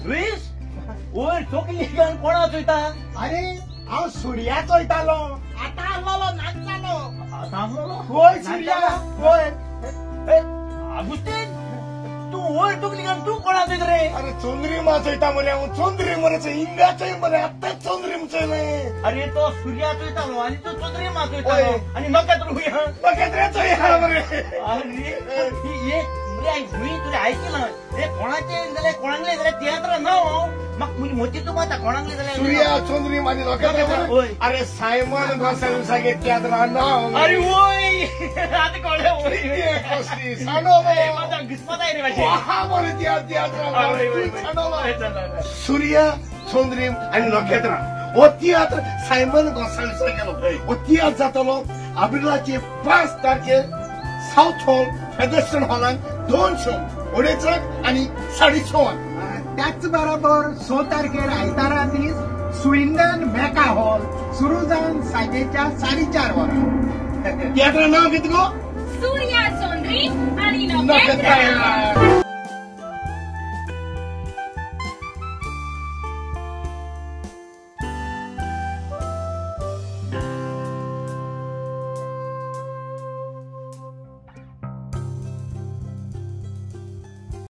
Luis वयर तकली घालून कोणा चोयता? अरे हांव सुर्या चोयतालो, आतां आसलोलो नाच जालो. आतां आसलोलो? वय सुर्या वय. आगुस्तीन तूं वयर तकली घालून तूं कोणा चोयता रे? अरे चंद्रिमा चोयता मरे हांव, चंद्रीम मरे हिंगा चोय मरे, आतां चंद्रीम चोयलें. अरे तो सुर्या चोयतालो आनी तूं चंद्रिमा चोयतालो आनी नखेत्र खूंय आहा? नखेत्र चोय आहा मरे. अरे ही तुवें आयकलां हे कोणाचें जाल्यार कोणाकलें जाल्यार तियात्र ना म्हाका म्हजी मोती तूं माता कोणाकलें जाल्यार सुर्या चंद्रीम आनी नखेत्र. अरे सायमन गोसाल्सागे तियात्र ना. अरे वय आतां कळ्ळें. वय सांडो घुस्मत आयली मातशें. बरें तियात्र सुर्या चंद्रीम आनी नखेत्रां हो तियात्र सायमन गोसाल्सा केलो. हो तियात्र जातलो आब्रिलाचे 5 तारखेर सावथ हॉल फेदरस्टन हॉलान 2 शो, 2:30 आनी 6:30. त्याच बरोबर 6 तारखेर आयतारा दीस स्विंडन मेका हॉल सुरू जावन सांजेच्या 4:30 वरां. तियात्रा नांव कितें गो? सूर्या चंद्रीम आनी नखेत्रां.